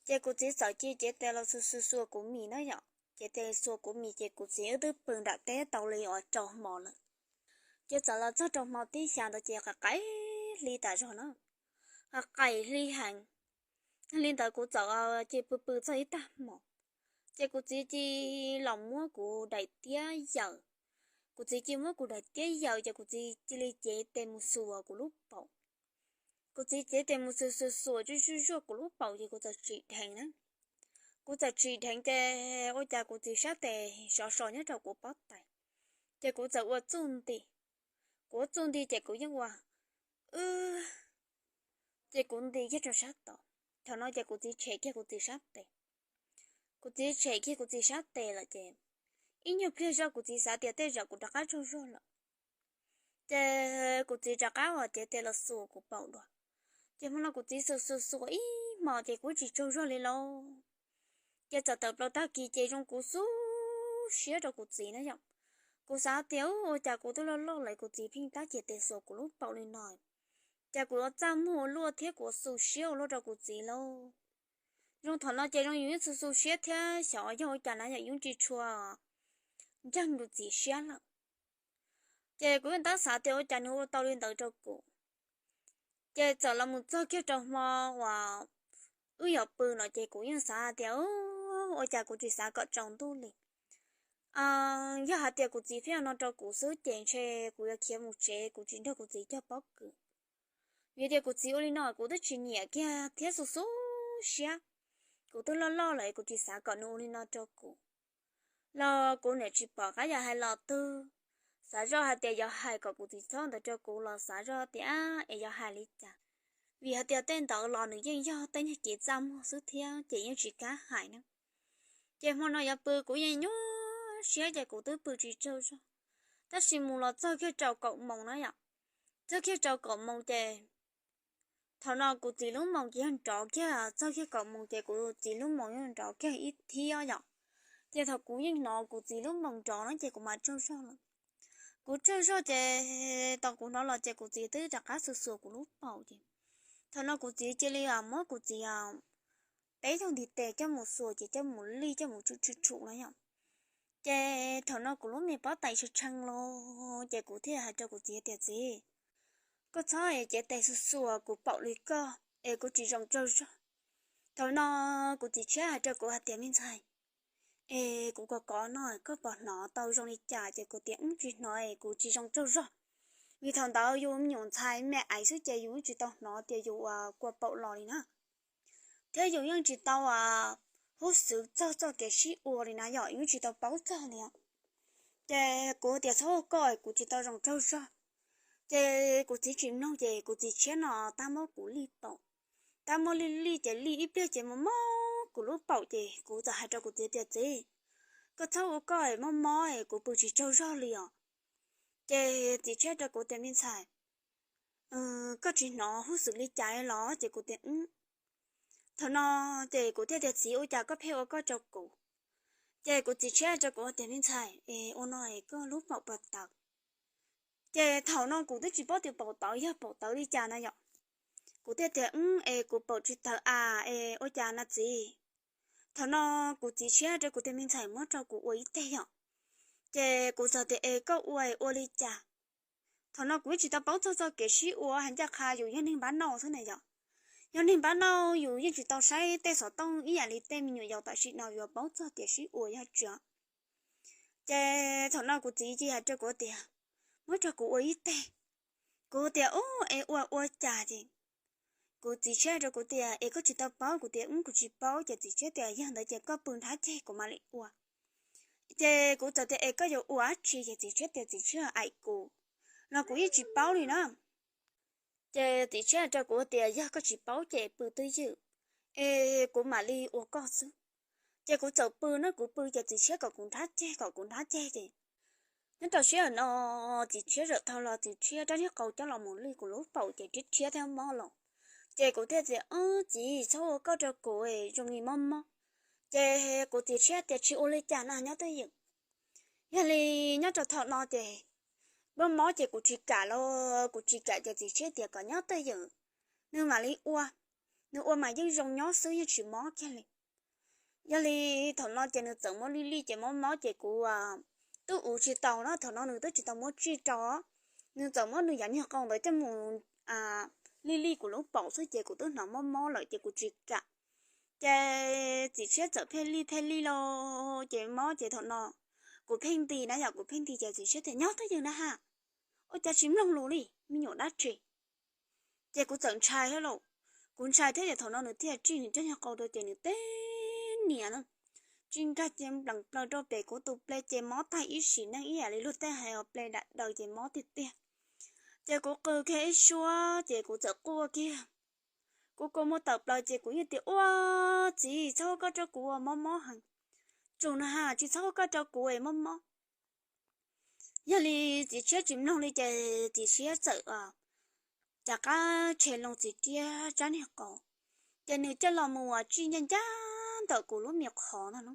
Ces kuv txiv txawm cia cev tes los xuas xuas xuas kuv mis na yom, cev tes xuas kuv mis ces kuv txiv wb twb pw nram teb tau li uas rau hmo lawm. Ces txawm los txog rau hmo tib xya ntawd ces qaim qaim hli tas zog na, qaim qaim hli heev. Li ntawd kuv txawm cia pw pw txog ib tag hmo, ces kuv txiv cia los muab kuv daim tiab yaws. Kuv txiv cia muab kuv daim tiab yaws ces kuv txiv cia li cev tes mus xuas kuv lub paum. Kuv txiv cev tes mus xuas xuas xuas zuj zuj zuaj kuv lub paum ces kuv txawm tsim dheev na. Kuv txawm tsim dheev ces ua cas kuv txiv sab tes sov so nyob rau kuv pob tais, ces kuv txawm ua txuj nti. Kuv ua txuj nti ces kuv yeej ua wb, ces kuv nti kiag rau sab tod. Thaum no ces kuv txiv tshem kiag kuv txiv sab tes. Kuv txiv tshem kiag kuv txiv sab tes lawm ces ib nyuag pliag zog kuv txiv xav tias tej zaum kuv rov qab tsaug zog lawm. Ces kuv txiv rov qab uas cev tes los xuas kuv paum dua. Ces hmo no kuv txiv xuas xuas xuas ib hmo ces kuv tsis tsaug zog li lauj. Ces txawm tawm plaws tag kis ces zoo kuv xub siab rau kuv txiv na yom. Kuv xav tias ua cas kuv twb loj loj lawm kuv txiv pheej tab cev tes xuas kuv lub paum li no, ces kuv yuav txaj muag ua luaj thiab kuv yuav xu siab ua luaj rau kuv txiv lauj. Zoo thaum no ces zoo yus yeej xu xu siab thiab xyov yog ua cas na yom, yus tsis tshua ntseeg yus txiv siab lawm. Ces kuv yeej tab xav tias ua cas nws ua tau li ntawd rau kuv. Ces txawm los mus txog kiag rau hmo uas wb yuav pw no ces kuv yeej xav tias ua cas kuv tsis xav kom tsaus ntuj li. Yog hais tias kuv txiv pheej ua no rau kuv xwb ces ntshe kuv yuav khiav mus tsev, kuv tsis nrog kuv txiv cog pob kws. Vim tias kuv txiv ua li no kuv twb tsis nyiam kiag thiab xu xub siab. Kuv twb loj loj lawm kuv tsis xav kom nws ua li no rau kuv. Los kuv niam tsis pom qab yuav hais los twg. Xav zoj hais tias yuav hais kom kuv txiv txhob ntawd rau kuv los xav zoj tias es yuav hais li cas, vim hais tias tej ntawd los nws yeej yog tej nyuag kev txaj muag xwb thiab ces yeej tsis kam hais na. Ces hmo no yuav pw kuv yeej nyuaj siab ces kuv twb pw tsis tsaug zog. Tab sis mus los txog kiag rau kaum moos na yom, txog kiag rau kaum moos ces thaum no kuv txiv lub moos ces yog nrov kiag, txog kiag kaum moos ces kuv txiv lub moos yog nrov kiag ib thiab yom. Ces thaum kuv yeej hnov kuv txiv lub moos nrov no ces kuv mam tsaug zog lawm. Kuv tsaug zog ces thaum kuv hnov los ces kuv txiv twb rov qab xuas xuas kuv lub paum ces thaum no kuv txiv cia li muab kuv txiv peb tug ntiv tes coj mus xuas ces coj mus lij coj mus tshum tshum tshum na yom. Ces thaum no kuv lub me pob tais tshee tshee los ces kuv thiaj hais rau kuv txiv tias txiv, koj txhob es cev tes xuas xuas kuv paum li koj es kuv tsis zoo tsaug zog. Thaum no kuv txiv tshiab hais rau kuv hais tias me ntxhais, es kuv kov kov no koj puas hnov tau zoo li cas ces kuv tias wb tsis hnov es kuv tsis zoo tsaug zog. Vim thaum ntawd yus me nyuam ntxhais me aiv xwb ces yus tsis tau hnov tias yus ua kua paum los li na. Thiab yus yeej tsis tau hub xwm txog txoj kev sib ua li na yom, yus tsis tau paub txog li. Ces kuv tias txhob ua koj kuv tsis tau zoo tsaug zog. Ces kuv txiv tsis mloog ces kuv txiv tshiab no tab muab kuv lij paum. Tab muab lij lij ces lij ib pliag ces mob mob kuv lub paum ces kuv txawm hais rau kuv txiv tias txiv, koj txhob ua koj mob mob kuv pw tsis tsaug zog li os. Ces txiv tshiab rau kuv tias me ntxhais, koj tsis hnov hub xwm li cas los? Ces kuv tias wb. Thaum no ces kuv thiaj tias txiv ua cas koj pheej ua koj rau kuv? Ces kuv txiv tshiab rau kuv tias me ntxhais es ua no es koj lub paum puas tawv? Ces thaum no kuv twb tsis paub tias paum tawv yog paum tawv li cas na yom. Kuv thiaj tias wb es kuv paum tsis tawv a, es ua cas na txiv? Thaum no kuv txiv tshiab rau kuv tias me ntxhais muab rau kuv ua ib teg yom. Ces kuv txawm tias es koj ua es ua li cas? Thaum no kuv yeej tsis tau paub txog txoj kev sib ua hais ncaj qha yus yog neeg npab nauj xwb na yom. Yog neeg npab nauj yus yeej tsis tau saib tej xov tooj ib yam li tej me nyuam yaus tam sim no yuav paub txog tias sib ua yog tsi. Ces thaum no kuv txiv cia hais rau kuv tias muab rau kuv ua ib teg. Kuv tias ub es ua ua cas ces kuv txiv tshiab rau kuv tias es koj tsis tau paub? Kuv tias wb kuv tsis paub. Ces txiv tshiab tias yog ntawd ces koj pw nrhab ceg kuv mam li ua. Ces kuv txawm tias es koj yuav ua dab tsi? Ces txiv tshiab tias txiv tshiab aim kuv, los kuv yeej tsis paub li na. Ces txiv tshiab rau kuv tias yog koj tsis paub ces pw twj ywm es kuv mam li ua koj xwb. Ces kuv txawm pw na, kuv pw ces txiv tshiab kom kuv nrhab ceg kom kuv nrhab ceg ces nyob rau sij hawm no txiv tshiab zawm tau los txiv tshiab rab niag qau coj los mus lij kuv lub paum ces rhiab rhiab thiab mob los. Ces kuv thiaj tias txiv txhob ua koj rau kuv zoo li mob mob. Ces kuv txiv tshiab tias tsis ua li cas na nyob twj ywm. Yog li nyob rau thaum no ces mob mob ces kuv tsis kam los kuv tsis kam ces txiv tshiab tias kom nyob twj ywm, nws mam li ua. nws ua mas yeej zoo nyob xwb, yeej tsis mob kiag li. Yog li thaum no ces nws txawm muab lij lij ces mob mob ces kuv twb ua tsis tau no, thaum no nws twb tsis tau muab tsij rau. Nws txawm muab nws yav niag qau ntawd coj mus lij lij kuv lub paum xwb ces kuv twb hnov mob mob lawm ces kuv tsis kam. Ces txiv tshiab txawm pheej lij pheej lij los ces mob ces thaum no kuv pheej nti na yom, kuv pheej nti ces txiv tshiab tias nyob twj ywm na ha, ua cas tsis mloog lus li me nyuam dab tsi. Ces kuv txawm ntshai thiab lauj, kuv ntshai thiab ces thaum no nws thiaj tsij nws cov niag qau rau ces nws teb nias na, tsis nkag ces npleem plaws rau pem kuv tus ple ces mob tag ib sim neej ib yam li luag tej hais os, ple dam daws ces mob tiag tiag. Ces kuv qw kiag ib suab ces kuv txawm quaj kiag. Kuv kua muag tawm plaws ces kuv yeej tias ua txiv txhob koj rau kuv ua mob mob heev, tsum na ha tsis txhob koj rau kuv es mob mob. Yog li txiv tshiab tsis mloog li ces txiv tshiab txawm rov qab tshem loo txiv tshiab tsab niag qau, ces nws coj los mus tsij ncaj ncaj ntawm kuv lub me qhov ntag no.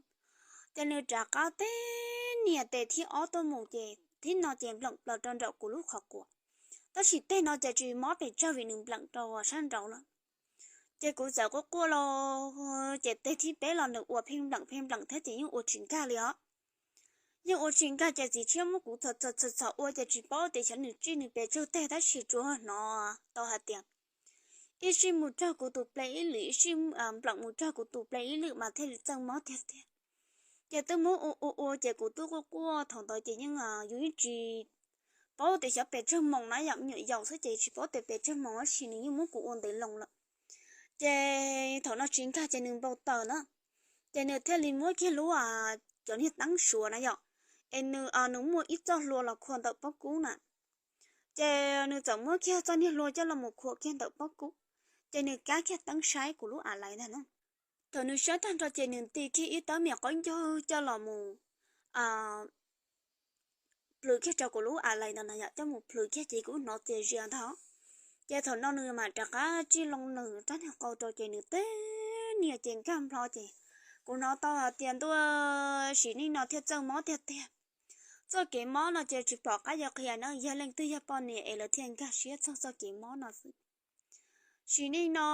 Ces nws rov qab teb nias tes thib ob tuaj mus ces thib no ces npleem plaws rau nraum kuv lub qhov quav, tab sis tes no ces tsis mob pes tsawg vim nws npleem rau sab nraud lawm. Ces kuv txawm quaj quaj los, ces tes thib peb los nws ua pheej npleem pheej npleem thiab ces yeej ua tsis nkag li os. Yeej ua tsis nkag ces txiv tshiab muab kuv txhom txhom txhom ua ces tsis paub tias xyov nws tsij nws pes tsawg teg tab sis tsuas hnov tau hais tias ib sij mus raug kuv tus ple ib lwm, ib sij npleem mus raug kuv tus ple ib lwm mas thiaj li txawj mob tiag tiag. Ces twb muab ua ua ua ces kuv twb quaj quaj thaum ntawd ces yeej yus yeej tsis paub tias xyov pes tsawg moos na yom, me nyuam yaus xwb ces tsis paub tias pes tsawg moos tab sis nws yeej muab kuv ua ntev loo lawm. Ces thaum no tsis nkag ces nws npau taws na, ces nws thiaj li muab kiag lub cov niag teeb suav na yom, es nws nws muaj ib txoj hlua los khua ntawm pob kub na. Ces nws txawm muab kiag txoj niag hlua coj los mus khua kiag ntawm pob kub, ces nws kab kiag teeb saib kuv lub a lais ntag na. Thaum nws saib tag nrho ces nws nti kiag ib tawb me qaub ncaug coj los mus plhws kiag rau kuv lub a lais ntawd na yom, coj mus plhws kiag ces kuv hnov txias zias ntag. Ces thaum no nws mam rov qab tsij loo nws rab niag qau rau ces nws teb nias ces nkag nplo ces kuv hnov tau hais tias ntuj, sim neej no thiaj txawj mob tiag tiag. Txoj kev mob no ces tsis pom qab yuav qhia na, yog leej twg yog poj niam es lawv thiaj nkag siab txog txoj kev mob no xwb. Sim neej no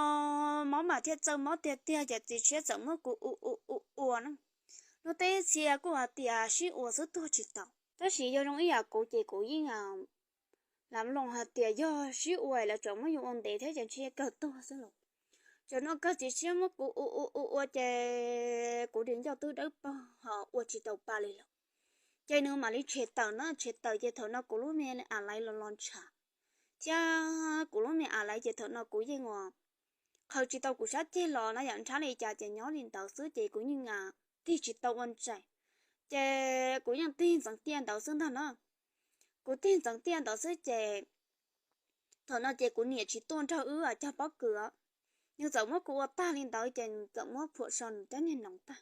mob mas thiaj txawj mob tiag tiag ces txiv tshiab txawm muab kuv ua ua ua ua na. Luag tej txhia kuj hais tias sib ua xwb tuag tsis tau, tab sis yog zoo ib yam kuv ces kuv yeej lam mloog hais tias yog sib ua lawv tseem muab yus ua ntev thiab ces ntshe kawg tuag xwb los. Thaum no kawg txiv tshiab muab kuv ua ua ua ua ces kuv di ncauj twb dawb paug ho ua tsis tau pa li lawm. Ces nws mam li tshem tawm na, tshem tawm ces thaum no kuv lub me a lais los los ntshav thiab kuv lub me a lais ces thaum no kuv yeej ua qhaws tsis tau kuv sab ceg los na yom, nrhab li cas ces nyob li ntawd xwb ces kuv yeej tig tsis tau ua ntsais. Ces kuv yeej tig ntxeev tiaj ntawd xwb ntag na. Kuv tig ntxeev tiaj ntawd xwb ces thaum no ces kuv niam tsis tuaj nrog wb cog pob kws os. Nws txawm muab kuv ua tag li ntawd ces nws txawm muab phuam so nws cov niag noov tag,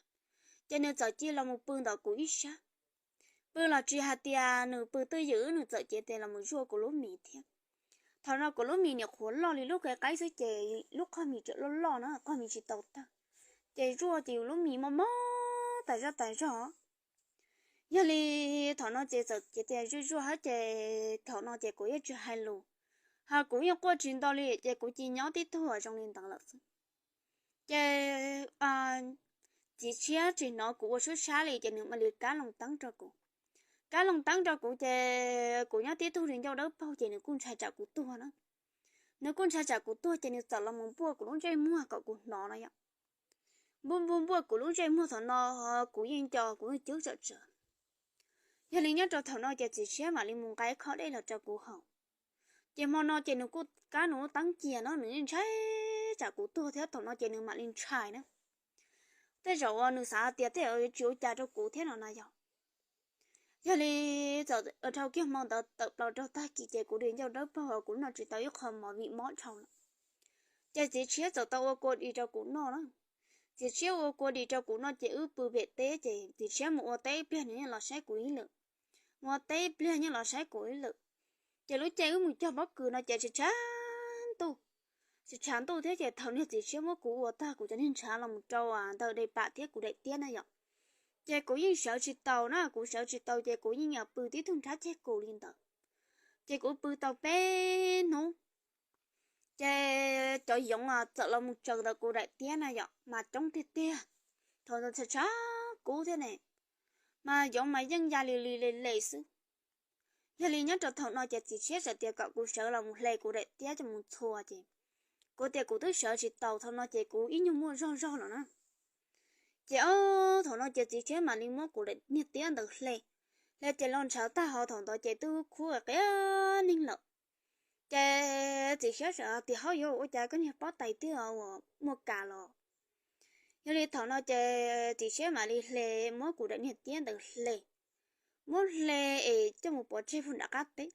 ces nws txawm cia los mus pw ntawm kuv ib sab. Pw los tsis hais tias nws pw twj ywm, nws txawm cev tes los mus zuaj kuv lub mis thiab. Thaum no kuv lub mis nyuam qhuav loj li lub qe qaib xwb ces lub qhov mis tseem loj loj na, qhov mis tsis tau tawg, ces zuaj ces yus lub mis mob mob tas zog tas zog. Yog li thaum no ces txawm cev tes zuaj zuaj hab ces thaum no ces kuv yeej tsis hais lus, ho kuv yeej quaj tsis nto li ces kuv cia nyob tib tug zoo li ntawd lawm xwb. Ces txiv tshiab tsis hnov kuv ua suab sab li ces nws mam li kab loo teeb rau kuv. Kab loo teeb rau kuv ces kuv nyob tib tug di ncauj dawb paug ces nws kuj ntshai tsam kuv tuag na. Nws kuj ntshai tsam kuv tuag ces nws txawm los mus npuaj kuv lub ntsej muag kom kuv hnov no yom. Npuaj npuaj npuaj kuv lub ntsej muag thaum no kuv yeej nco kuv yeej cub tsam tsawv. Yog li nyob rau thaum no ces txiv tshiab mam li mus nqa ib khob dej los rau kuv haus. Ces hmo no ces nws kuj kab nws lub teeb cia no, nws yeej ntshai tsam kuv tuag thiab thaum no ces nws mam li ntshai na. Tej zaum uas nws xav tias tej zaum yuav tsis ua cas rau kuv thiab no na yog. Yog li txawm dhau kiag hmo ntawd tawm plaws rau tag kis ces kuv di ncauj dawb paug, kuv noj tsis tau ib qho mov vim mob dhau lawm. Ces txiv tshiab txawm tau ua kua dis rau kuv noj na. Txiv tshiab ua kua dis rau kuv noj ces wb pw pem teb ces txiv tshiab mus ua teb ib pliag nws yeej los saib kuv ib lwm, mus ua teb ib pliag yeej los saib kuv ib lwm. Ces lub caij wb mus cog pob kws no ces tshav tshav ntuj, tshav tshav ntuj thiab ces thaum niag txiv tshiab muab kuv ua tag kuv cov niag ntshav los mus rau ntawm daim pam thiab kuv daim tiab na yom. Ces kuv yeej sawv tsis tau na, kuv sawv tsis tau ces kuv yeej pw tib tug nrhab ceg kus li ntawd. Ces kuv pw tau peb hnub, Ces cov yoov txawm los mus tsaws ntawm kuv daim tiab na yom, mas coob tiag tiag, thaum ntawd tshav kub thiab ne, mas yoov mas yeej ya li li le le xwb. Yog li nyob rau thaum no ces txiv tshiab txawm tias kom kuv sawv los mus hle kuv daim tiab coj mus ntxhua ces kuv tias kuv twb sawv tsis taus, thaum no ces kuv ib nyuag muaj zog zog lawm na. Ces o, thaum no ces txiv tshiab mam li muab kuv daim niag tiab ntawd hle, hle ces los ntshav tag ho thaum ntawd ces twb khub qia neeg lawm. Ces txiv tshiab txawm tias, hov yuav ua cas koj niag pob tais twb muaj kas los. Yog li thaum no ces txiv tshiab mam li hle, muab kuv daim niag tiab ntawd hle, muab hle es coj mus pov tseg puag nram qab teb.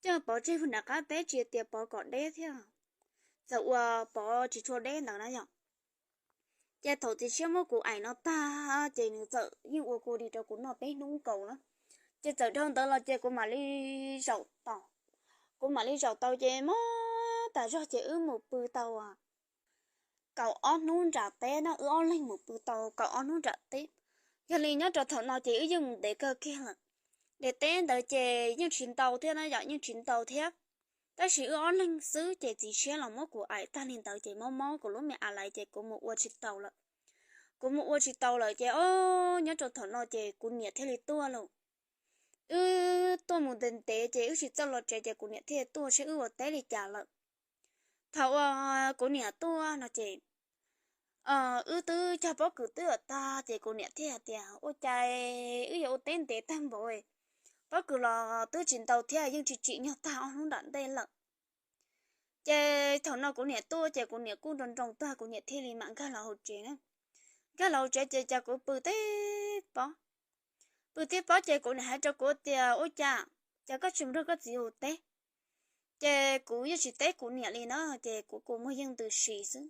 Coj pov tseg puag nram qab teb tsis tias pov kom deb thiab, txawm ua pov tsis tshua deb ntawd na yom. Ces thaum txiv tshiab muab kuv aim no tag ces nws txawm yeej ua kua dis rau kuv noj peb hnub nkaus na. Ces txawm dhau ntawd los ces kuv mam li zaum tau, kuv mam li zaum tau ces mob tas zog ces wb mus pw tau kaum ob hnub nram teb no, wb ob leeg mus pw tau kaum ob hnub nram teb. Yog li nyob rau thaum no ces wb yeej mus ntev kawg kiag lawm. Daim teb ntawd ces yeej tsis ntau thiab na yom, yeej tsis ntau thiab. Tab sis wb ob leeg xwb ces txiv tshiab los muab kuv aim tag li ntawd ces mob mob kuv lub me a laiv ces kuv mus ua tsis tau lawm. Kuv mus ua tsis tau lawm ces o, nyob rau thaum no ces kuv niam thiaj li tuaj lawm. Wb tuaj mus ntev ntev ces wb tsis txawj los tsev ces kuv niam thiaj tuaj saib wb ua teb li cas lawm. Thaum uas kuv niam tuaj no ces wb twb cog pob kws twb yuav tag ces kuv niam thiaj hais tias, ua cas wb yuav ua teb ntev tag npaum, pob kws los twb tsis ntau thiab yeej tsis tsim nyog tag ob hnub nram ntej lawm. Ces thaum no kuv niam tuaj ces kuv niam kuj nroo nroo tag kuv niam thiaj li mam nkag los hauv tsev na. Nkag los hauv tsev ces cas kuv pw tib pob, pw tib pob ces kuv niam hais rau kuv tias, ua cas, cas koj tsis mus nrog koj txiv ua teb? Ces kuv yeej tsis teb kuv niam li na, ces kuv kua muag yeej ntws si xwb.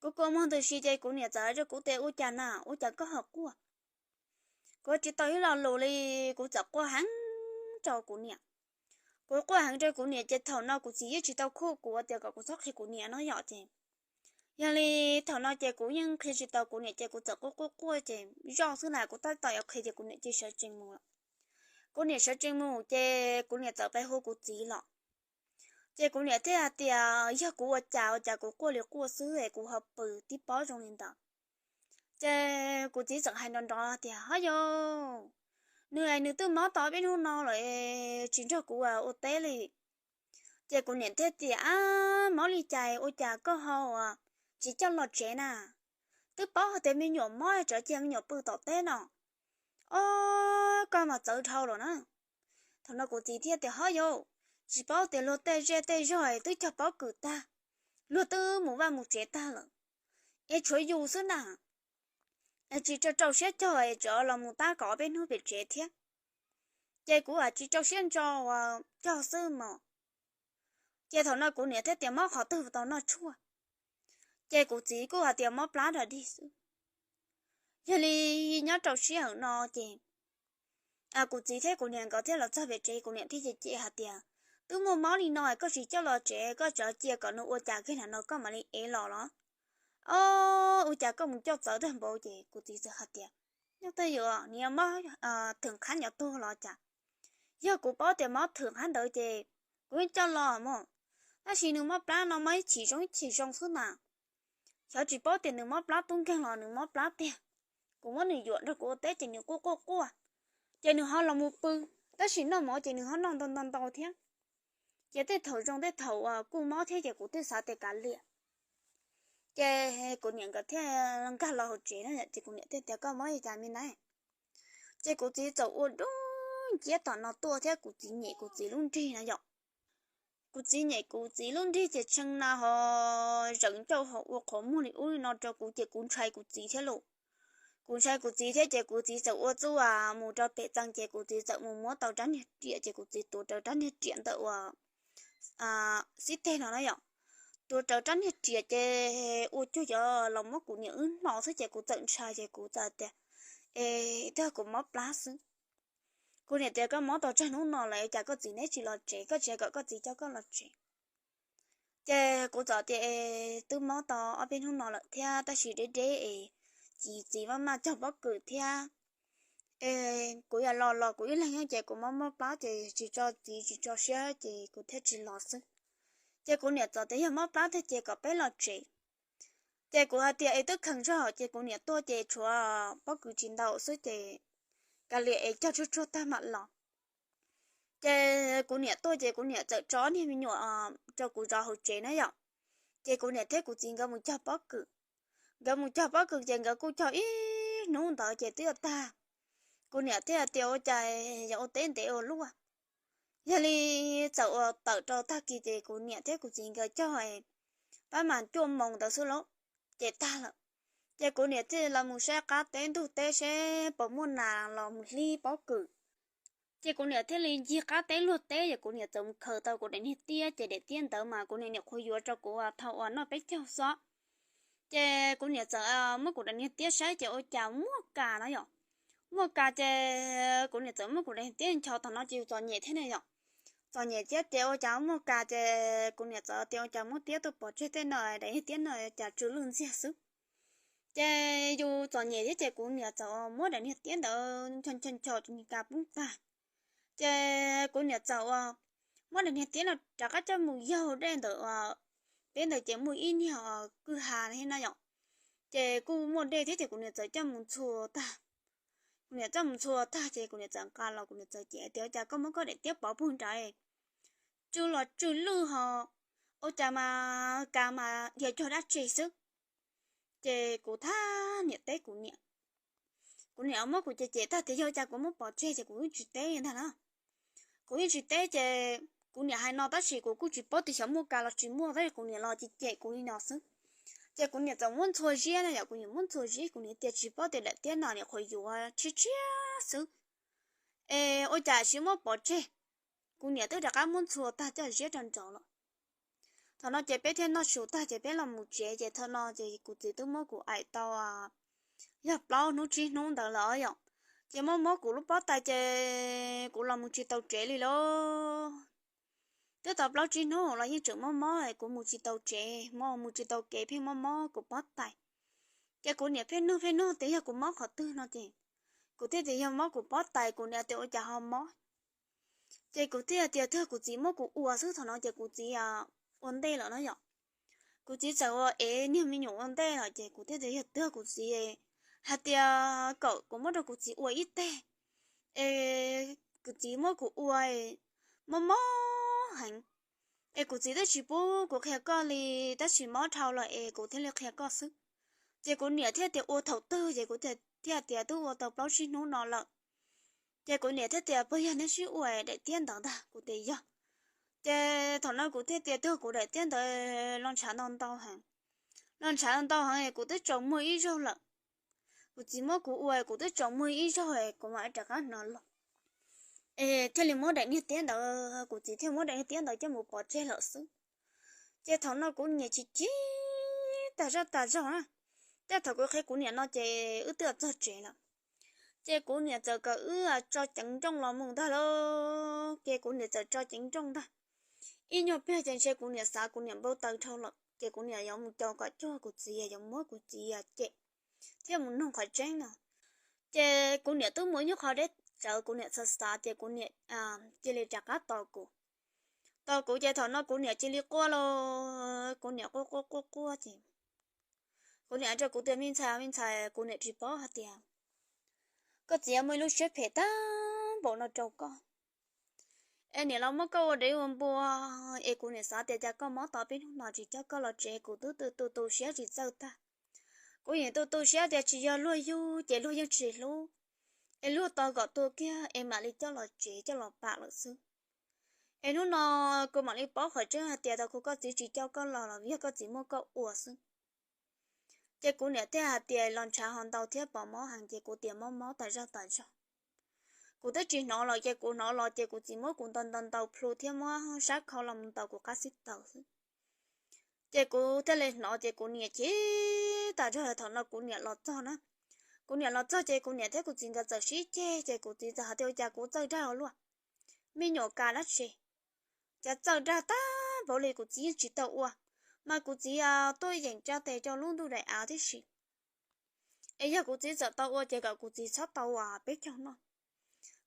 Kuv kua muag ntws si ces kuv niam txawm hais rau kuv tias, ua cas na, ua cas koj ho quaj? Kuv tsis tau ib lo lus li, kuv txawm quaj heev rau kuv niam. Kuv quaj heev rau kuv niam ces thaum no kuv txiv yeej tsis tau khuj kuv tias kom kuv txhob qhia kuv niam no yom ces. Yog li thaum no ces kuv yeej qhia tsis tau kuv niam ces kuv txawm quaj quaj quaj ces zoj xwb na, kuv tab tom yuav qhia ces kuv niam cia sawv tsees mus lawm. Kuv niam sawv tsees mus ces kuv niam txawm pib hu kuv txiv los. Ces kuv niam thiaj hais tias, yog kuv ua cas ua cas kuv quaj li quaj xwb es kuv ho pw tib pob zoo li ntawd. Ces kuv txiv txawm hais nrov nrov tias, hov yau, nws es nws twb mob tau peb hnub no lawm, tsis nrog kuv ua teb li. Ces kuv niam thiaj tias, ab, mob li cas ua cas koj ho tsis coj los tsev na? Twb paub hais tias me nyuam mob tseem cia me nyuam pw tom teb no. Ob, koj mas txawv dhau lawm na. Thaum no kuv txiv thiaj tias, hov yau, tsis paub tias luag tej zej tej zog twb cog pob kws tag, luag twb mus vaj mus tsev tag lawm, es tshuav yus xwb na. Es tsis tau rau siab cog es tseem los mus tab kaum ob peb hnub pem tsev thiab. Ces kuv hais tsis rau siab ntso uas cog xwb mog. Ces thaum no kuv niam thiaj tias, mob qhov twg tau noj tshuaj? Ces kuv txiv kuj hais tias mob plab dog dig xwb. Yog li nyob rau sij hawm no ces kuv txiv thiab kuv niam nkawd thiaj los txog pem tsev, kuv niam thiaj cem cem hais tias, twb muaj mob li no koj tsis coj los tsev, koj tseem cia kom nws ua cas kiag no koj mam li ev los los? Ob, ua cas koj mus coj txawv tag npaum? Ces kuv txiv txawm hais tias, nyob twj ywm nws mob thwm qhab nyob tuag los cas. Yog kuv paub tias mob thwm qhab ntawd ces kuv yeej coj los mog. Tab sis nws mob plab no mob ib chim zoo ib chim zoo xwb na. Xyov tsis paub tias nws mob plab tub nkeeg los nws mob plab tiag. Kuv muab nws yuam nrog kuv ua teb ces nws quaj quaj quaj, ces nws ho los mus pw, tab sis noj mov ces nws ho noj ntau ntau ntau thiab. Ces tej thaum zoo tej thaum kuj mob thiab ces kuv twb xav tias kav liam. Ces kuv niam nkawd thiaj nkag los hauv tsev na, ces kuv niam thiaj tias, koj mob li cas me na? Ces kuv txiv txawm ua dub nciab tom no tuaj thiab kuv txiv nyem kuv txiv lub nrig na yom. Kuv txiv nyem kuv txiv lub nrig ces tshee na ho zawv ncauj ho ua qhov muag li ub li no rau kuv ces kuv ntshai kuv txiv thiab lauj. Kuv ntshai kuv txiv thiab ces kuv txiv txawm ua txuj mus rau pem txee ces kuv txiv txawm mus muab tau rab niag riam ces kuv txiv tuav rawv rab niag riam ntawm uas xib teg no na yom. Tuav rawv rab niag riam ces ua cuag yuav los muab kuv niam wb hno xwb ces kuv txawm ntshai ces kuv txawm tias, es twb yog kuv mob plab xwb. Kuv niam tias, koj mob tau tsawg hnub no lawm cas koj txiv neb tsis los tsev, koj tsis hais kom koj txiv coj koj los tsev? Ces kuv txawm tias, es twb mob tau ob peb hnub no lawm thiab tab sis deb deb es txiv txiv maj maj cog pob kws thiab. Es kuv yog los los kuv ib leeg ces kuv mob mob plab ces tsis tso txiv tsis tso siab ces kuv thiaj tsis los xwb. Ces kuv niam txawm tias yog mob plab tiag ces kom peb los tsev. Ces kuv hais tias es twb kheev zog ces kuv niam tuaj ces tshuav pob kws tsis ntau xwb ces kav liam es cog tsuag tsuag tag mam los. Ces kuv niam tuaj ces kuv niam txawm tso niag me nyuam rau kuv zov hauv tsev na yom. Ces kuv niam thiab kuv txiv nkawd mus cog pob kws. Nkawd mus cog pob kws ces nkawd kuj cog ib hnub ntawd ces twb yuav tag. Kuv niam thiaj tias ua cas yuav ua teb ntev ua luaj. Yog li txawm ua tawm rau tag kis ces kuv niam thiab kuv txiv nkawd cog pab mas cuaj moos ntawd xwb lauj, ces tag lawm. Ces kuv niam thiaj los mus saib qab teb ntug teb seb puas muaj nas los mus hlib pob kws. Ces kuv niam thiaj li ncig qab teb luag teb, yog kuv niam txawm mus khaws tau kuv daim niag tiab, ces daim tiab ntawd mas kuv niam nyuam qhuav yuav rau kuv thaum uas noj peb caug xwb. Ces kuv niam txawm muab kuv daim niag tiab saib ces ua cas muaj kas na yom. Muaj kas ces kuv niam txawm muab kuv daim tiab ncho tom no ces yus txom nyem thiab ne yom. Txom nyem thiab ces ua cas muaj kas ces kuv niam txawm tias ua cas muab tiab tuaj pov tseg tej no, daim niag tiab no cas tsw lwj ntxiag xwb. Ces yus txom nyem thiab ces kuv niam txawm muab daim niag tiab ntawd ncho ncho ncho tus niag kas poob tag. Ces kuv niam txawm ua muab daim niag tiab no rov qab coj mus yaug dej ntawm peb ntawd ces muaj ib niag kwj ha thiab na yom. Ces kuj muaj dej thiab ces kuv niam txawm coj mus ntxhua tag. Kuv niam coj mus ntxhua tag ces kuv niam txawm nqa los kuv niam txawm cem tias ua cas koj muab koj daim tiab pov puag nrad, tsw los tsw lwj ho, ua cas mas kas mas dhia cog dab tsi xwb. Ces kuv thiaj niam teb kuv niam. Kuv niam muab kuv cem cem tag tias yog cas kuv muab pov tseg ces kuv yeej tsis teb ntag na. Kuv yeej tsis teb ces kuv niam hais no tab sis kuv kuj tsis paub tias xyov muaj kas los tsis muaj, tab sis kuv niam los cem cem kuv li no xwb. Ces kuv niam txawm muab ntxhua ziab na yom, kuv niam muab ntxhua ziab, kuv niam tias tsis paub tias daim tiab no nyuam qhuav yuav tshiab tshiab xwb es ua cas sim muab pov tseg. Kuv niam twb rov qab muab ntxhua tag coj ziab rau nraud lawm. Thaum no ces peb thiaj noj su tag ces peb los mus tsev ces thaum no ces kuv txiv twb muab kuv aim tau yog plaub hnub tsib hnub ntawd lawm os yom. Ces mob mob kuv lub pob tais ces kuv los mus tsis tau tsev li lauj. Twb tau plaub tsib hnub los yeej tseem mob mob, kuv mus tsis tau tsev, mus tsis tau kev pheej mob mob kuv pob tais. Ces kuv niam pheej nug pheej nug tias yog kuv mob qhov twg no ces kuv thiaj tias yog mob kuv pob tais, kuv niam tias ua cas ho mob. Ces kuv thiaj tias twb yog kuv txiv muab kuv ua xwb, thaum no ces kuv txiv ua ntej lawm no yom. Kuv txiv txawm ua ev niag me nyuam ua ntej lawm ces kuv thiaj tias yog twb yog kuv txiv hais tias kom kuv muab rau kuv txiv ua ib teg es kuv txiv muab kuv ua mob mob heev es kuv txiv twb tsis pub kuv qhia koj li, tab sis mob dhau lawm es kuv thiaj li qhia koj xwb. Ces kuv niam thiaj tias ua thaum twg ces kuv thiaj tias twb ua tau plaub tsib hnub no lawm. Ces kuv niam thiaj tias puas yog neb sib ua daim tiab ntawd ntag, kuv tias yog. Ces thaum no kuv thiaj tias twb yog kuv daim tiab ntawd los ntshav ntau ntau heev, los ntshav ntau heev kuv twb tsaus muag ib zaug lawm. Kuv txiv muab kuv ua kuv twb tsaus muag ib zaug kuv mam rov qab hnov los es thiaj li muab daim niag tiab ntawd, kuv txiv thiaj muab daim niag tiab ntawd coj mus pov tseg lawm xwb. Ces thaum no kuv niam chim chim tas zaj tas zog na, tej thaum kuv qhia kuv niam no ces wb twb txog tsev lawm. Ces kuv niam txawm kom wb tso ceev nrooj los mus ntag lauj, ces kuv niam txawm tso ceev nrooj ntag. Ib nyuag pliag ces ntshe kuv niam xav kuv niam npau taws dhau lawm ces kuv niam yuav mus caum kom cuag kuv txiv yuav muab kuv txiv cem thiab mus nug qhov tseeb no. Ces kuv niam twb mus ib nyuag qho deb tsawv, kuv niam xav xav ces kuv niam cia li rov qab tos kuv. Tos kuv ces thaum no kuv niam cia li quaj los, kuv niam quaj quaj quaj quaj ces kuv niam rau kuv tias me ntxhais, me ntxhais, kuv niam tsis paub hais tias koj txiv muaj ib lub siab phem tag npaum no rau koj es niam los muab koj ua dev ua npua. Es kuv niam xav tias cas koj mob tau peb hnub no tsis coj koj los tsev, kuv twb tu tu siab tsis txawj tag. Kuv yeej tu tu siab tias tsis yog luag yug ces luag yeej tsis hlub, es luag tau kom tua kiag es mam li coj los tsev coj los pam lawm xwb. Es hnub no kuv mam li paub qhov tseeb hais tias tau kuv koj txiv tsis coj koj los los yog koj txiv muab koj ua xwb. Ces kuv niam thiaj hais tias los ntshav ho ntau thiab pom mob heev ces kuv tias mob mob tas zog tas zog. Kuv twb tsis hnov los ces kuv hnov los ces kuv txiv muab kuv ntaus ntaus ntaus plhu thiab muab sab khau los mus ntaus kuv qab xib taws xwb. Ces kuv thiaj li hnov ces kuv niam chim tas zog. Thaum no kuv niam los txog na, kuv niam los txog ces kuv niam thiab kuv txiv nkawd txawm sib ceg ces kuv txiv txawm hais tias ua cas kuv txawj dag ua luaj, me nyuam ka dab tsi, cas txawj dag tag npaum li, kuv txiv yeej tsis tau ua, mas kuv txiv tuaj yeem tsa tes rau lub ntuj daim av tib si. Es yog kuv txiv txawm tau ua ces kom kuv txiv txhob tau peb caug noj.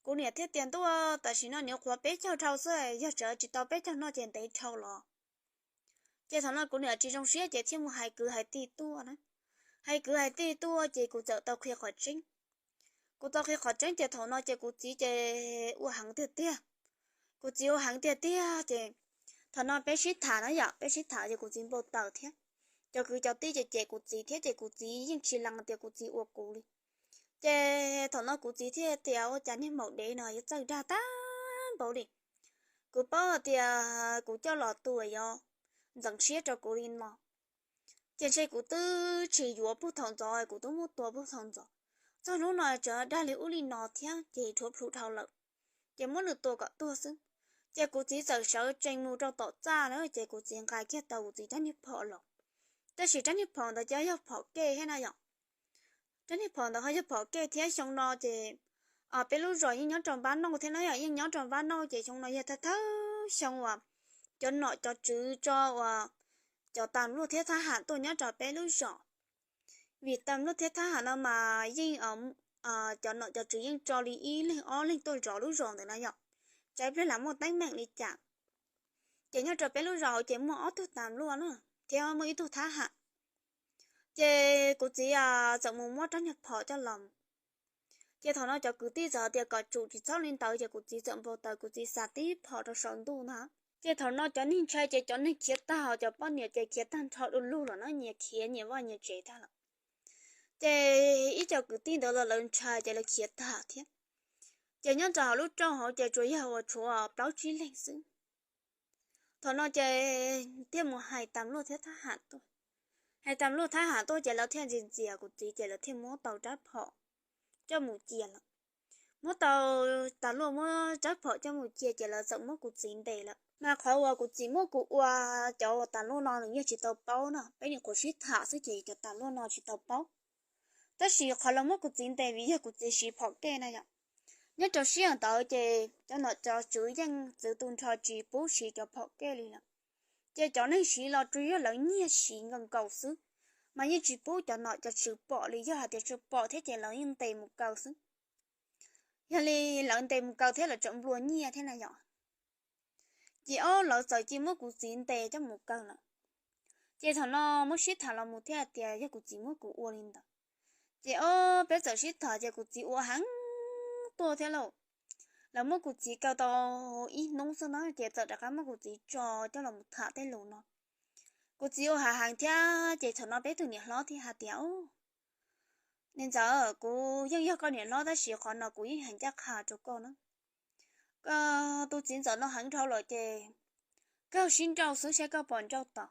Kuv niam thiaj tias ntuj, tam sim no nyuam qhuav peb caug dhau xwb, yog tseem tsis tau peb caug noj ces ntev dhau los. Ces thaum no kuv niam tsis zoo siab ces thiaj mus hais kwv hais tij tuaj na. Hais kwv hais tij tuaj ces kuv txawm tau qhia qhov tseeb. Kuv tau qhia qhov tseeb ces thaum no ces kuv txiv ces ua heev tiag tiag. Kuv txiv ua heev tiag tiag ces thaum no peb sib tham na yom, peb sib tham ces kuv txiv npau taws thiab. Cov kwv cov tij ces cem kuv txiv thiab ces kuv txiv yeej tsis lees tias kuv txiv ua kuv li. Ces thaum no kuv txiv thiaj tias ua cas niag maum dev no yuav txawj dag tag npaum li. Kuv paub hais tias kuv coj los tu yuav ntxeev siab rau kuv li no. Ces ntshe kuv twb tsis yuav puag thaum ntxov, kuv twb muab tua puag thaum ntxov. Txog hnub no tseem dag li ub li no thiab ces rhuav plhu dhau lawm. Ces muab nws tua kom tuag xwb. Ces kuv txiv txawm sawv tsees mus rau tom txaj na ces kuv txiv nqa kiag tau kuv txiv rab niag phom los. Tab sis rab niag phom ntawd ces yog phom kej thiab na yom. Rab niag phom ntawd ho yog phom kej thiab xyoo no ces peb lub zos yeej nyob rau npab nauj thiab na yom, yeej nyob rau npab nauj ces xyoo no yog thawj thawj xyoo uas cov nom cov tswv tso uas cov tas luaj thiab thab ham tuaj nyob rau peb lub zos. Vim tas luaj thiab thab ham no mas yeej cov nom cov tswv yeej tso li ib leeg ob leeg tuaj zov lub zos ntawd na yom, tsam ib pliag lam muaj teeb meem li cas. Ces nyob rau peb lub zos hauv ces muaj ob tug tas luaj na, thiab muaj ib tug thab ham. Ces kuv txiv txawm mus muab rab niag phom coj los. Ces thaum no cov kwv tij txawm hais tias kom tsum tsis txhob li ntawd ces kuv txiv txawm npau taws kuv txiv xa tib phom rau saum ntuj ntag. Ces thaum no cov neeg ntshai ces cov neeg khiav tag, cov poj niam ces khiav tag nrho du lug lawm na, nyias khiav nyias vaj nyias tsev tag lawm. Ces ib co kwv tij ntawd los lawv ntshai ces lawv khiav tag thiab. Ces nyob rau hauv lub rooj hauv ces tsuas yog uas tshuav plaub tsib leeg xwb. Thaum no ces thiaj mus hais tas luaj thiab thab ham tuaj. Hais tas luaj thab ham tuaj ces lawv thiaj ntxias ntxias kuv txiv ces lawv thiaj muab tau rab phom coj mus cia lawm. Muab tau tas luaj muab rab phom coj mus cia ces lawv txawm muab kuv txiv ntes lawm. Mas qhov uas kuv txiv muab kuv ua, cov tas luaj no nws yeej tsis tau paub no, peb nyuam qhuav sib tham xwb ces cov tas luaj no tsis tau paub. Tab sis qhov lawv muab kuv txiv ntes vim yog kuv txiv siv phom kej na yom. Nyob rau sij hawm ntawd ces cov nom cov tswv yeej txwv tu nrho tsis pub siv cov phom kej li lawm. Ces cov neeg siv los tsuas yog lawv nyiag siv nkaus nkaus xwb, mas yeej tsis pub cov nom cov tswv pom li, yog hais tias tsuas pom thiab ces lawv yeej ntes mus kaw xwb. Yog li lawv ntes mus kaw thiab lawv tseem nplua nyiaj thiab na yom. Ces ob lawv txawm cia muab kuv txiv ntes coj mus kaw lawm. Ces thaum no muab sib tham los mus thiaj hais tias yog kuv txiv muab kuv ua li ntawd. Ces ob peb txawm sib tham ces kuv txiv ua heev tuaj thiab lauj. Lawv muab kuv txiv kaw tau ib hnub xwb na ces txawm rov qab muab kuv txiv tso coj los tham tej lus no. Kuv txiv ua heev heev thiab ces thaum no peb tus niam hlob thiaj hais tias, Niam ntxawm, kuv yeej yog koj niam hlob tab sis qhov no kuv yeej hais ncaj qha rau koj na. Koj tus txiv ntxawm no heev dhau lawm ces koj sib nrauj xwb saib koj puas nrauj tau.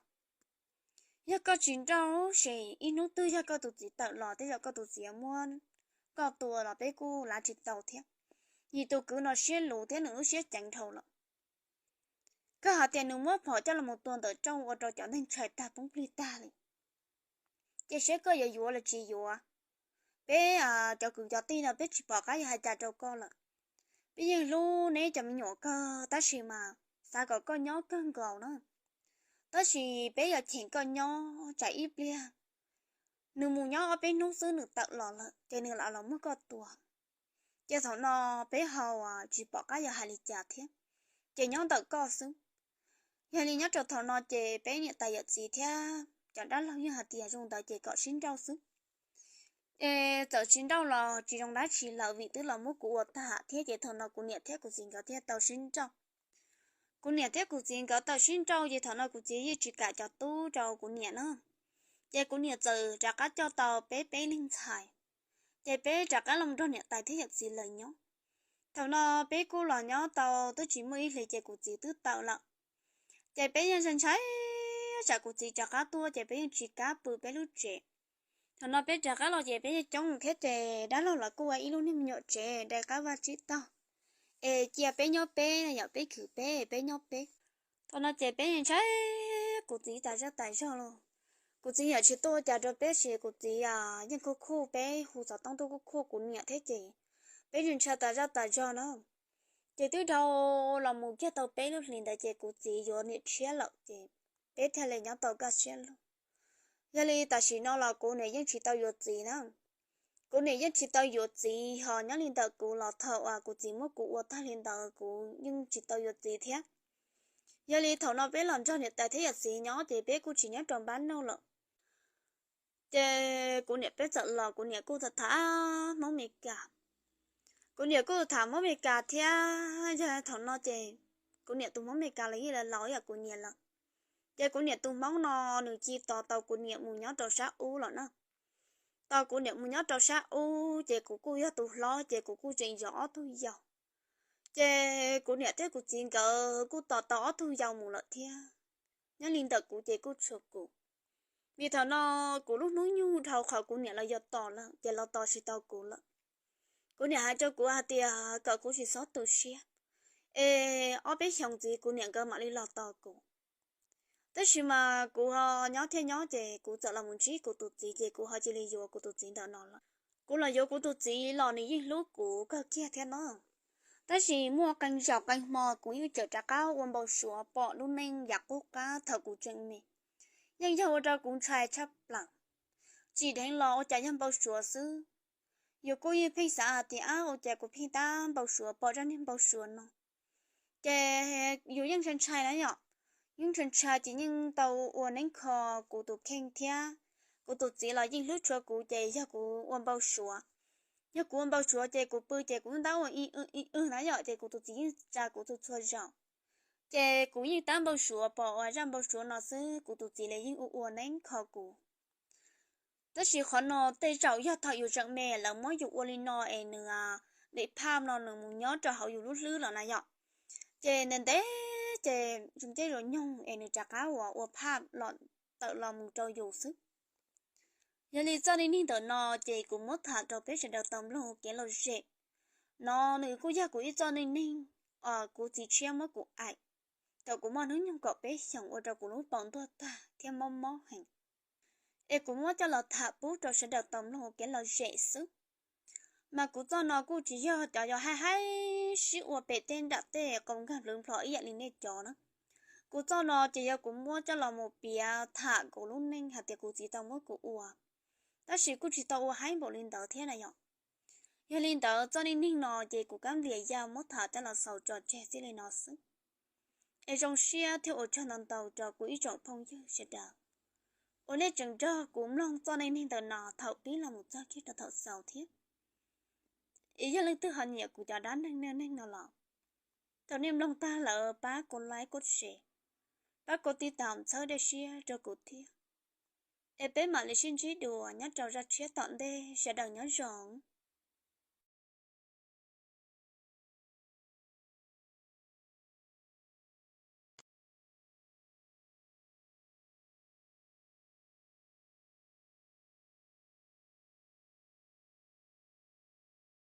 Yog koj tsis nrauj ces ib hnub twg yog koj tus txiv tawm los tej zaum koj tus txiv muab koj tua los peb kuj lav tsis tau thiab. Vim tus kwv no siab luv thiab nws lub siab ceev dhau lawm. Koj hais tias nws muab phom coj los tua ntawm rooj ua rau cov neeg ntshai tag poob plig tag li. Ces saib koj yuav yuav los tsis yuav. Peb cov kwv cov tij no peb tsis pom qab yuav hais cas rau koj lawm. Peb yeej hlub neb cov me nyuam kawg tab sis mas xav kom koj nyob kawg nkaus na. Tab sis peb yuav cheem koj nyob tsam ib pliag nws mus nyob ob peb hnub xwb nws tawm los lawm ces nws lam los muab koj tua. Ces thaum no peb ho tsis pom qab yuav hais li cas thiab, ces nyob ntawm koj xwb. Yog li nyob rau thaum no ces peb niam tais yawm txiv thiab cov dab laug yeej hais tias zoo ntawd ces kom sib nrauj xwb. Es txawm sib nrauj los tsis zoo dab tsi lawm vim twb los muab kuv ua tag thiab ces thaum no kuv niam thiab kuv txiv nkawd thiaj tau sib nrauj. Kuv niam thiab kuv txiv nkawd tau sib nrauj ces thaum no kuv txiv yeej tsis kam cov tub rau kuv niam na. Ces kuv niam txawm rov qab coj tau peb peb leeg ntxhais, ces peb rov qab los nrog niam tais thiab yawm txiv lawv nyob. Thaum no peb kuj los nyob tau twb tsis muaj ib hlis ces kuv txiv twb tawm lawm. Ces peb yeej ntshai ntshai tsam kuv txiv rov qab tuaj ces peb yeej tsis kam pw peb lub tsev. Thaum no peb rov qab los ces peb yeej coob thiab ces dab laug los kuj ua ib lub niag me nyuam tsev dai qab vaj tsib taug, es cia peb nyob peb, yog peb khwv peb, peb nyob peb. Thaum no ces peb yeej ntshai kuv txiv tas zaj tas zog los. Kuv txiv yam tsis tuaj cas rau peb ces kuv txiv yeej khuj khuj peb, hu xov tooj tuaj khuj khuj kuv niam thiab ces peb yeej ntshai tas zaj tas zog na. Ces twb dhau los mus kiag tau peb lub hlis ntawd ces kuv txiv yuav niam tshiab lawm ces peb thiaj li nyob tau kaj siab lug. Yog li tam sim no los kuv niam yeej tsis tau yuav txiv na. Kuv niam yeej tsis tau yuav txiv, ho nyob li ntawm kuv los thaum uas kuv txiv muab kuv ua tag li ntawd kuv yeej tsis tau yuav txiv thiab. Yog li thaum no peb los nrog niam tais thiab yawm txiv nyob ces peb kuj tsis nyob rau npab noj lawm. Ces kuv niam peb txawm los, kuv niam kuj tham tham Hmoob Mes Kas. Kuv niam kuj tham Hmoob Mes Kas thiab, yog thaum no ces kuv niam tus Hmoob Mes Kas los yeej laus yam kuv niam lawm. Ces kuv niam tus Hmoob no nws cia li tos tau kuv niam mus nyob rau sab ub lawm na. Tos kuv niam mus nyob rau sab ub ces kuv kuj yog tus hlob ces kuv kuj tseem yog ob tug yau. Ces kuv niam thiab kuv txiv nkawd kuj tos tau ob tug yau mus lawm thiab. Nyob li ntawm kuv ces kuj tshuav kuv. Vim thaum no kuv lub hnub nyoog dhau qhov kuv niam los yog tos lawm ces los tos tsis tau kuv lawm. Kuv niam hais rau kuv hais tias kom kuv tsis txhob tu siab, es ob peb xyoos ntxiv kuv niam nkawd mam li los tos kuv. Tab sis mas kuv ho nyob thiab nyob ces kuv txawm los mus ntsib kuv tus txiv ces kuv ho cia li yuav kuv tus txiv ntawm no lawm. Kuv los yuav kuv tus txiv los nws yeej hlub kuv kawg kiag thiab no. Tab sis muaj qee zaus qee hmo kuv yeej tseem rov qab ua npau suav pom lub neej yav qub qab thaum kuv tseem me. Yeej yog ua rau kuv ntshai tshaj plaws. Tsim dheev los ua cas yog npau suav xwb. Yus kuj yeej pheej xav hais tias ab ua cas kuv pheej tab npau suav pom zaj niag npau suav no. Ces yus yeej ntshai ntshai na yom, yeej ntshai ntshai ces yeej tau ua neeb kho kuv tus kheej thiab. Kuv tus txiv los yeej hlub tshua kuv ces yog kuv ua npau suav. Yog kuv ua npau suav ces kuv pw ces kuv ntab ua ib ib ib na yom, ces kuv tus txiv yeej tsa kuv txhua txhua zaus. Ces kuv yeej tab npau suav pom ua zaj npau suav no xwb, kuv tus txiv li yeej ua ua neeb kho kuv. Tab sis qhov no tej zaum yog thaum yus tseem me lawv muab yus ua li no es nws lim phaj no nws mus nyob rau hauv yus lub hlwb los na yom. Ces ntev ntev ces zoo caij zoo nyoog es nws rov qab ua ua phaj los tawm los mus rau yus xwb. Yog li txoj neej neeg ntawm no ces kuv muab tham rau peb sawv daws tau mloog kev lom zem. No nws kuj yog kuv ib txoj neej neeg, kuv txiv tshiab muab kuv aim thaum kuv muaj hnub nyoog kaum peb xyoos ua rau kuv lub paum ntuag tag thiab mob mob heev. Es kuv muab coj los tham pub rau sawv daws tau mloog kev lom zem xwb. Mas kuv txoj no kuj tsis yog cov yog haib haib sib ua pem tej nram tej qau nkag plwv nplho ib yam li nej cov na. Kuv txoj no ces yog kuv muab coj los mus piav tham kuv lub neej hais tias kuv txiv tau muab kuv ua, tab sis kuj tsis tau ua haib npaum li ntawd thiab na yom. Yog li ntawd txoj neej neeg no ces kuv kab nplias yaj muab tham coj los xaus tso tseg txij li no xwb. Es zoo siab thiab ua tsaug ntau ntau rau kuv ib tsoom phooj ywg sawv daws uas nej tseem nrog kuv mloog txoj neej neeg ntawm no thaum pib los mus txog kiag rau thaum xaus thiab. Es yog leej twg ho nyiam kuv cov dab neeg neej neeg no los, thaum nej mloog tag lawm pab kuv like, kuv share, pab kuv tiv tam txhawb dej siab rau kuv thiab. Es peb mam li sib ntsib dua nyob rau zaj tshiab tom ntej, sawv daws nyob zoo.